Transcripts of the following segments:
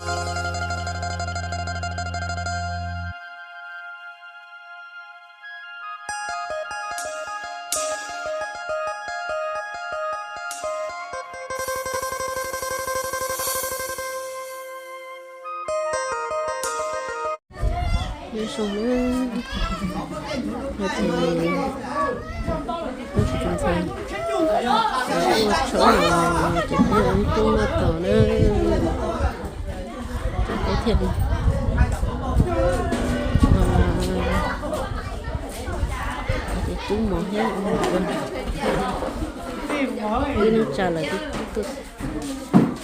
Nyob zoo na, no ces ua tshauv, ua tshauv ces peb ua ib tug noj tos na, ces peb thiaj li, ces cub mov thiab ua, peb neej tsa lawm twb tuaj,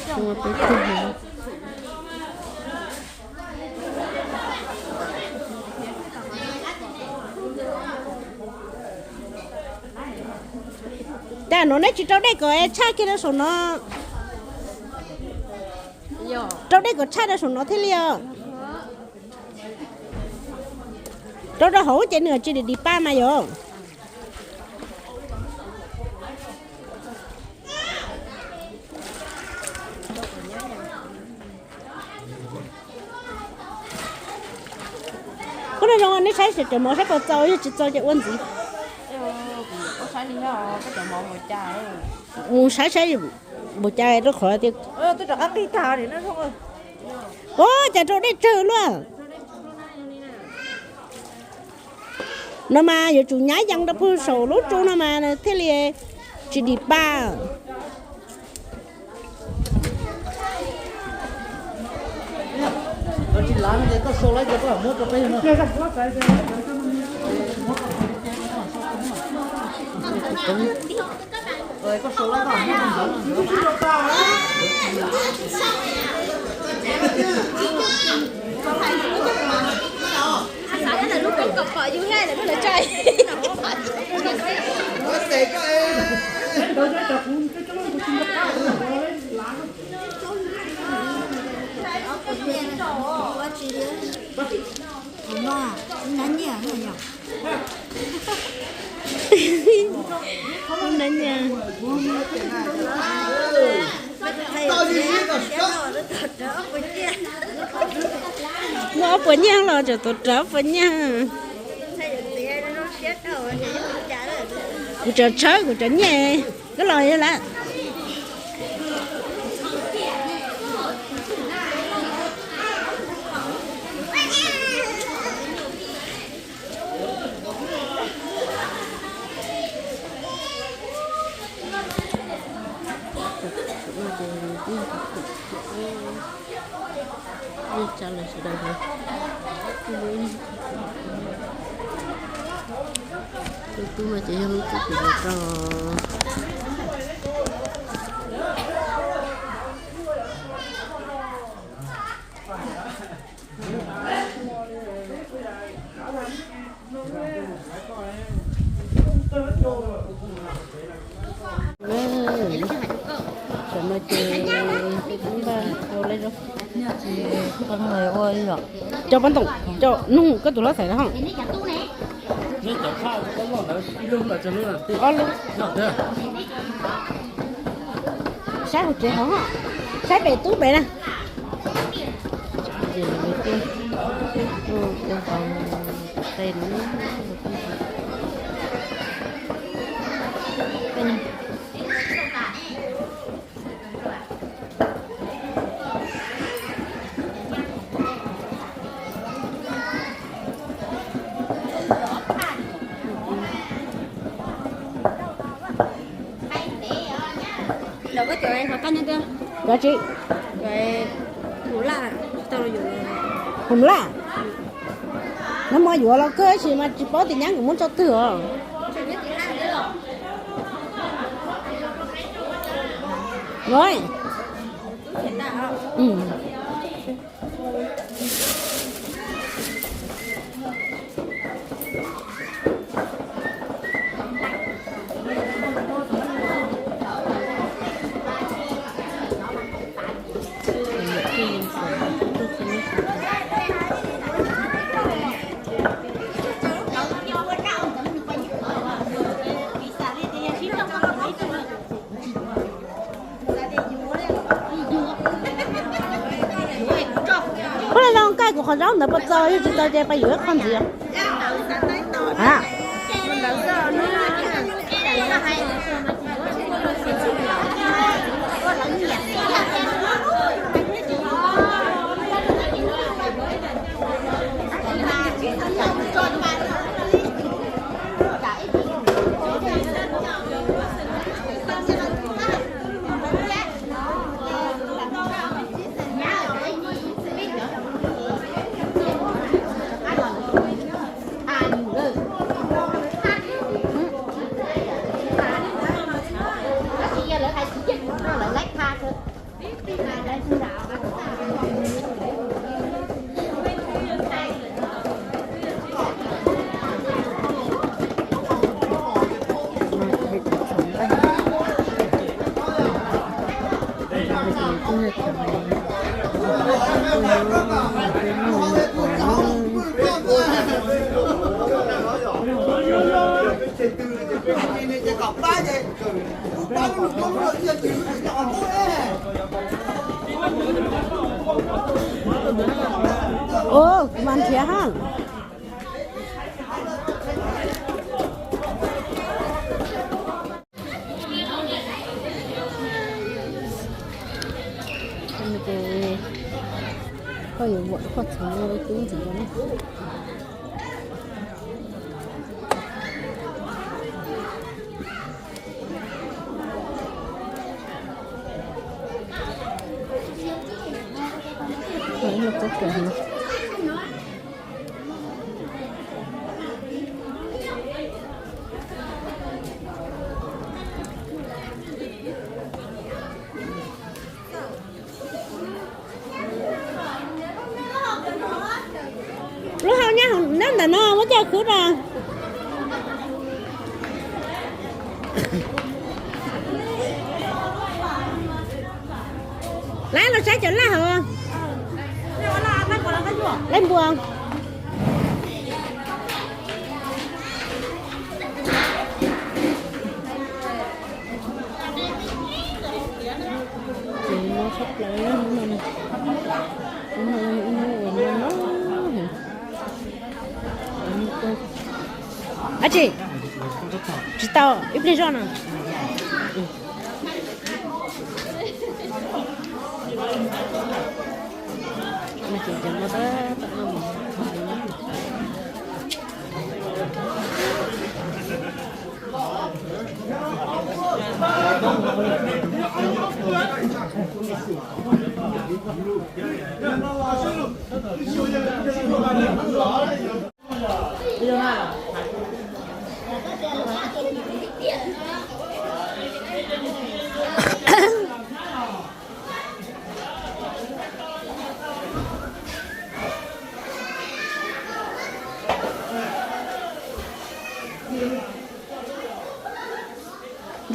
tuaj ua peb tug no. Cas no neb tsis rau dej kom tshaj kiag rau saum no? Rau dej kom tshaj rau saum no thiaj li os. Rau rau hauv ces nws tsis dim dim paj mas yom. Koj noj zoo, neb saib cov mov saib puas txaus, yog tsis txaus ces ua ntxiv. Mus saib saib npaum cas rau qhov tias, ua cas rau dej tsawg luaj. No mas yuav tsum nyab yees rau pug saum lub tsu no mas thiaj li tsis dim paj. Muaj ob puas nyiaj los tseem tuav rawv ob puas nyiaj. Kuv tseem tshawb kuv cov nyiaj, koj los yog lawm. Tus tub no ces yog lub tub kuv yuav rau. Tam no ces peb twb npaj tau lawm, ces ua ib yam cov paj ntoos, cov nug koj tus hlob xaiv na ho. Ob lub. Saib hauv tsev hauv, saib pem tub pem na. Ces ua, ua hauv tsev no. Cov tsi? Hum laj. Nag hmo yuav los kawg tab sis mas tsis paub tias nyab nkawd muab tso twg os. Mus qhov zaub ntawd puas txaus, yog tsis txaus ces pais yuav ib qho ntxiv. Ua, kuv mas nrhiav ha. Koj yuav vom koj txhoov tub ntxiv no. Lub hau nyob hauv nab ntawm no muab coj khwb ra. Lawv los saib cov laj hauv. Lawv npua. Ab tsi, tsis tau, ib pliag zoj no.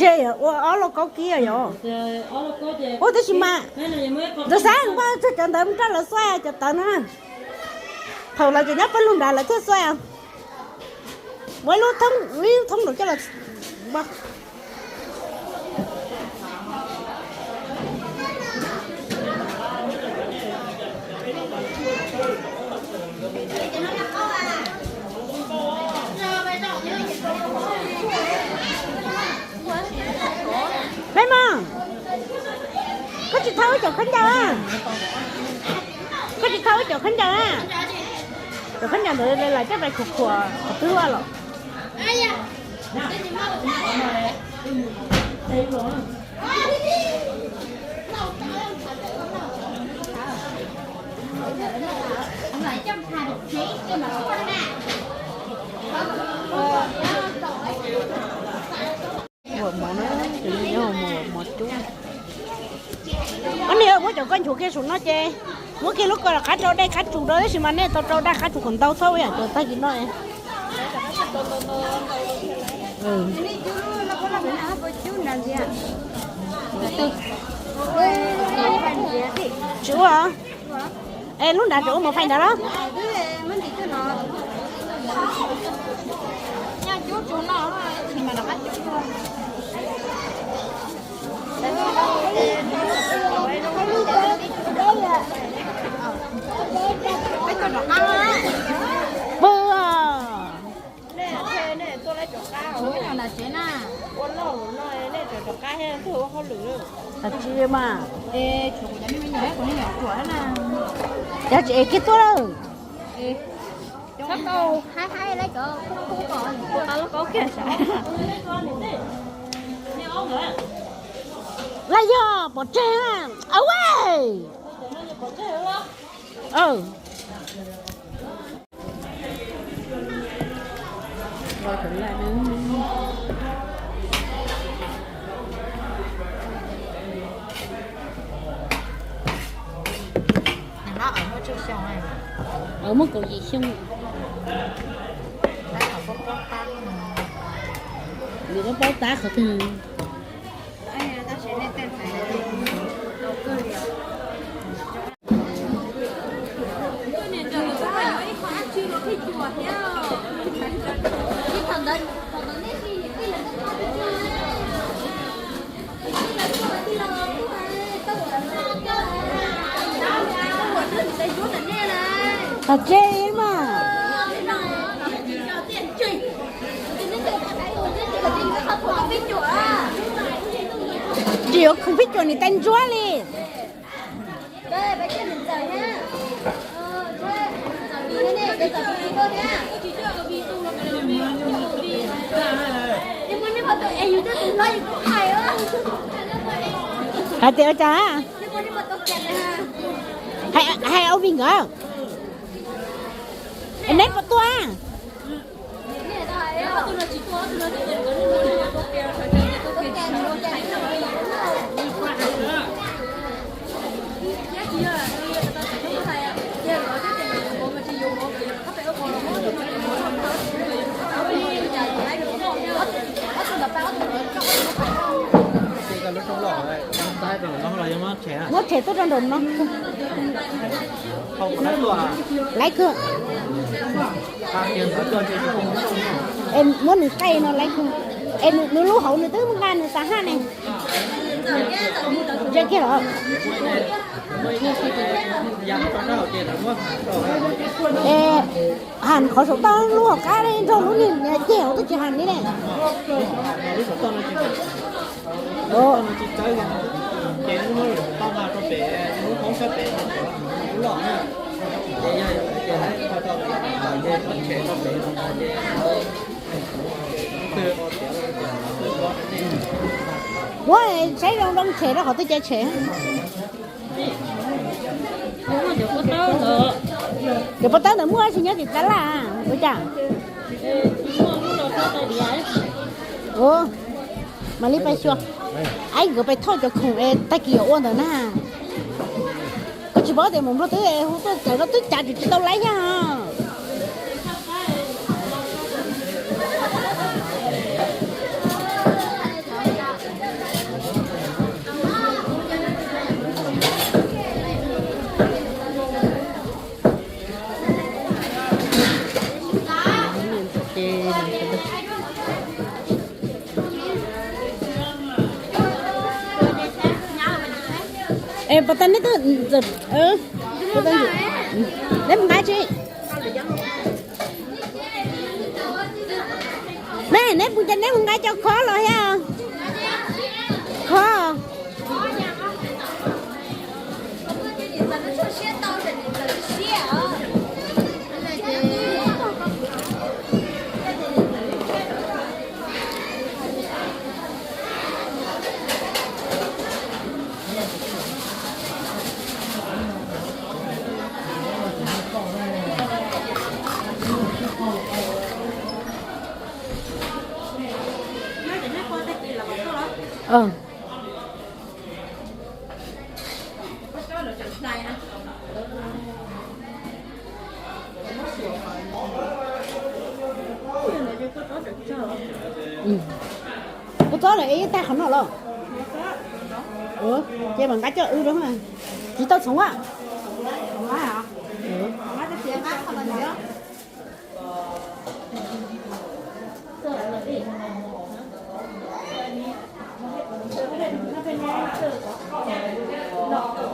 Ntshe ua ob lauj kaub kib yom. Ua tab sis mas ntawd xav npaj tseg cov ntawd mus rau lawv xuaij cov tawv no. Thaum lawv tseem nyob pawg lug nrad lawv thiaj xuaij. Muab ib lub thoob, ib lub thoob nraud coj los npaj. Peb mog, koj tsis thau ib co khaub ncaws a? Koj tsis thau ib co khaub ncaws a? Cov khaub ncaws ntawd lawv coj pais khuam khuam qhov twg los? Ua mov na, tus nyob ua mov cub. Ob niag muab cov koj nchuav kiag saum no ces muab kiag lub ko rov qab rau dej qab tsum rau, tab sis mas nej tau rau dej qab tsum kom ntau txhob ua yam cov tag kis no. Tsis ua. Es lub nrad tseem ua mos fais ntawd los? Tsis mas, yog tsis es kiag tuaj lawm. Laj yog pov tseg. Muaj kaum yim xyoo. Nws paub tab qhov twg. Qhov tsev mas. Tsis yuav khoom pib cuam nim tais ntsuab li. Hais tias ua cas? Hais ua vim nkawd. Neb puas tuaj? Muab tshem tuaj rau nraum no. Laiv kawg. Es muab nws qaij no laiv kawg. Es nws lub hauv nws twb mus nqa nws tas haj ne. Ntse kiag los. Es ham qhov saum toj lub hauv qab nrog lub niag ceg hauv twb tsis ham li ne. Ua saib zoo zoo tshem rau qhov twg ces tshem. Cov pob tawb ntawd muaj tsis nyob tim tab laj ua cas? Ua, mam li pais xyuas. Aib, nkawd pais thauj cov khoom es tag kis yuav ua ntawd na. Koj tsis paub tias mus Nplog twb hu tuaj txawm no twb cav tsis tau laib thiab. Es puas tau neb twb, neb mus nqa tsi? Neb, neb puas, neb mus nqa cov khob los thiab? Khob. Kua txob lawm es tag qhov no los? Ces mam nqa coj wb rau. Tsis tau txhoov a.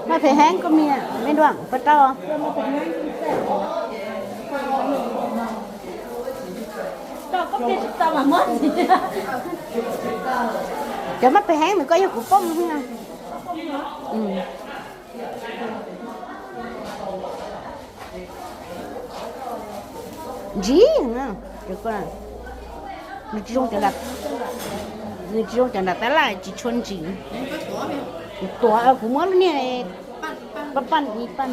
Maj phem heev koj me, me duam, puas tau? Cov maj pes heev ntawm koj yog kuv poj. Ntsib, nws tsis zoo cov nram tab laj tsis tshua ntsim. Kuv tuav, kuv muab lub niag paj paj paj.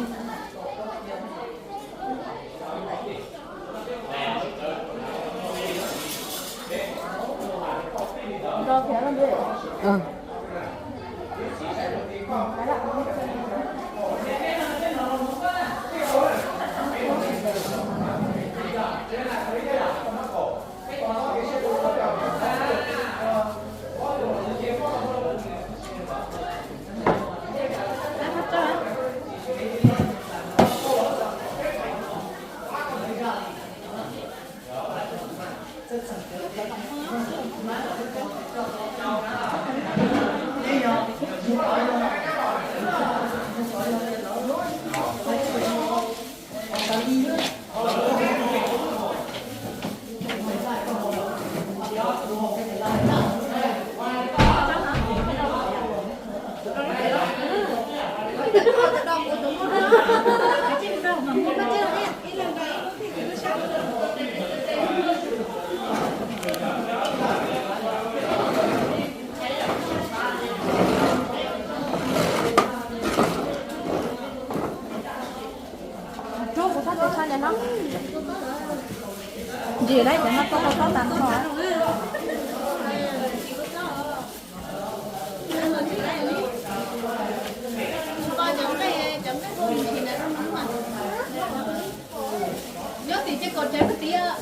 Rub kuv txhob txhais tshaj li no. Ntsim lawm cov no tau tau txhob tas no. Nyob tim ces kom tsev pag tias.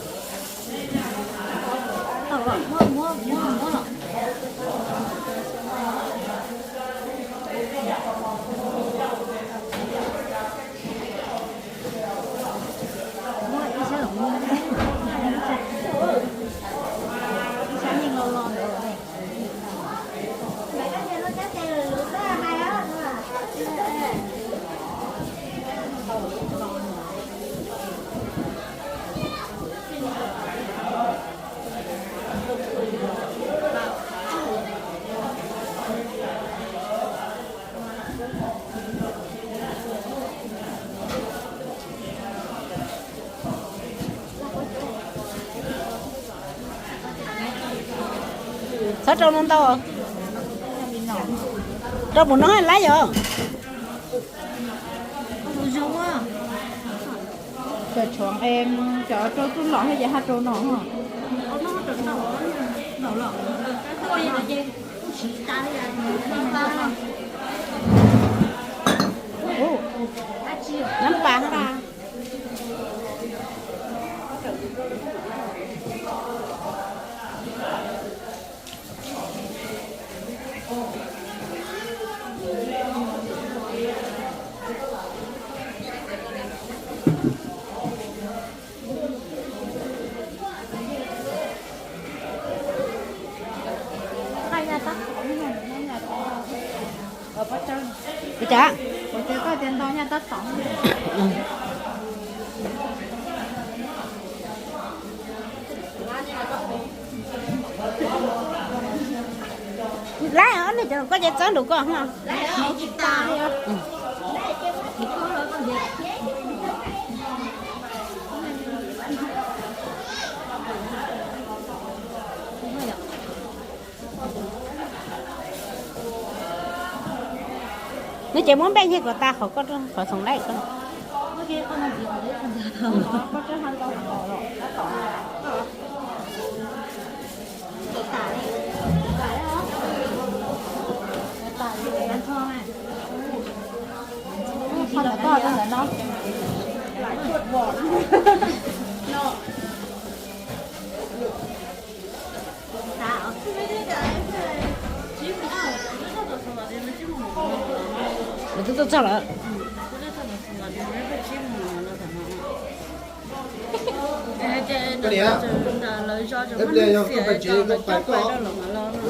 Txhob rau no ntau. Rau mus no lab yog. Cov tshuav es cov rau tub los thiab ces haj rau no. Nab pas ha. Ua cas? Lab os, nej cov koj ces txawb nraum koj. Nws ces muab npej nyiag kom tas qhov koj, qhov xoom laij koj. Lawv twb tuaj txog lawm.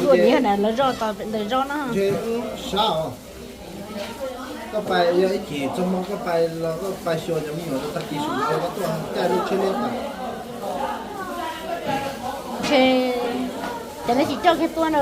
Ua nyiv na lawv zoj ntawm zoj na. Koj pais yog ib chim txog hmo koj pais los koj pais xyuas cov me nyuam rau tag kis sum rau koj tuaj caij lub tsheb liab pais. Ces, ces lawv tsis coj kiag tuaj na.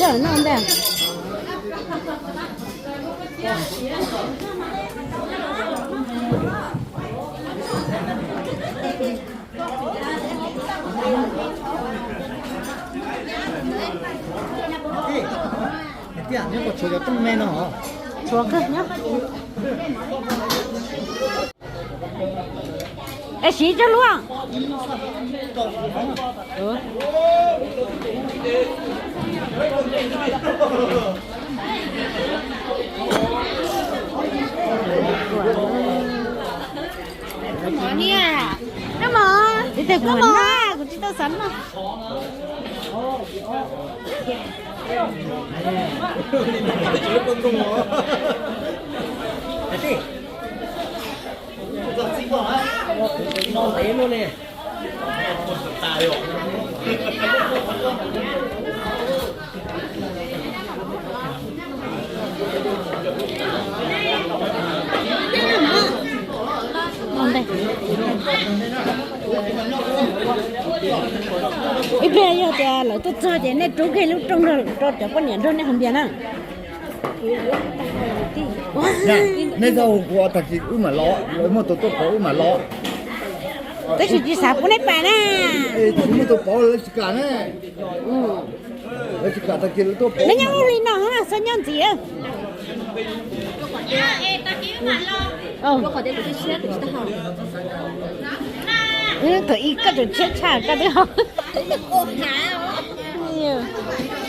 tsawg no ntag. Hais tias nyob puas tshuav cov rooj me no hov? Tshuav kawg nyob. Es siv coj lub. Mov niam, mov, kuv tsis tau xav noj. Ib pliag yog tias lawv tuaj txog ces nej rub kiag lub rooj rau cov poj niam nrog nej haus npias na. Nej txhob hu kuv, tag kis wb mam los, lawv muaj tus tuaj pauv wb mam los. Tab sis tsis xav pub nej pais na. Tsis muaj tus pauv lawv tsis kam ne. Lawv tsis kam tag kis lawv tuaj pauv. Neb nyob ua li no xwb nyob ntxiv. Thaum ib koj tseem tshiab tshaj koj twb ho.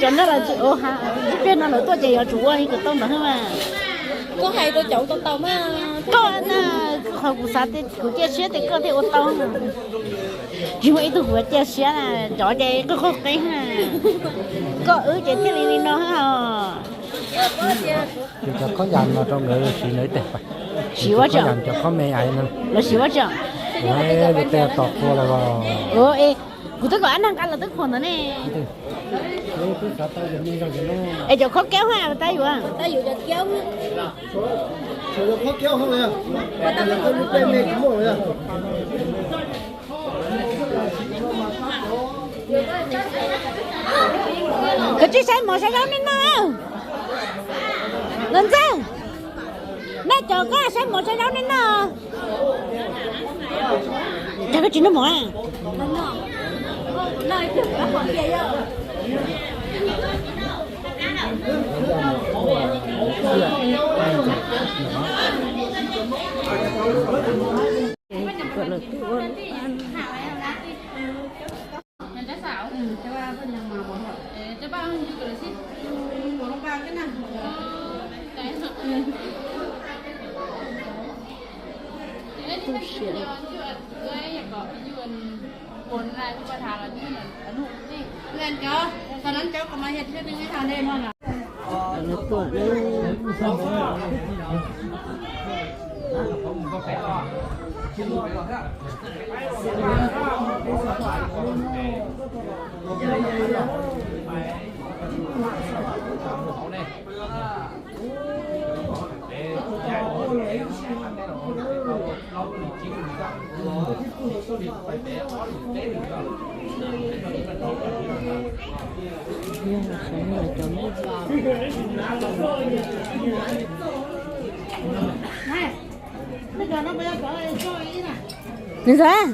Cov no los tsis ua ha, ib pliag no lawv tuaj ces yuav tsum ua kom tau ntawd mas. Koj hais rau cov ua tau tau mas. Koj na, qhov kuv xav tias kuv cia siab tias koj thiaj ua tau. Tsis muaj ib tug kuv cia siab na, cov ces koj qoj qeeb na. Koj wb ces thiaj li li no os. Ces cov khob yas no rau nkawd siv ntawd ib teg. Siv ua tseem cov khob me ais no. Lawv siv ua tseem. Lub teb tos tua los. Kuv twb kom ab nag nqa los twb khuam ntawd ne. Es cov khob kiaub ha tab yuav. Koj tsis saib mov saib zaub nej noj. Nkauj Ntxawg, nej cov koj saib mov saib zaub nej noj. Cas koj tsis noj mov? Nws xav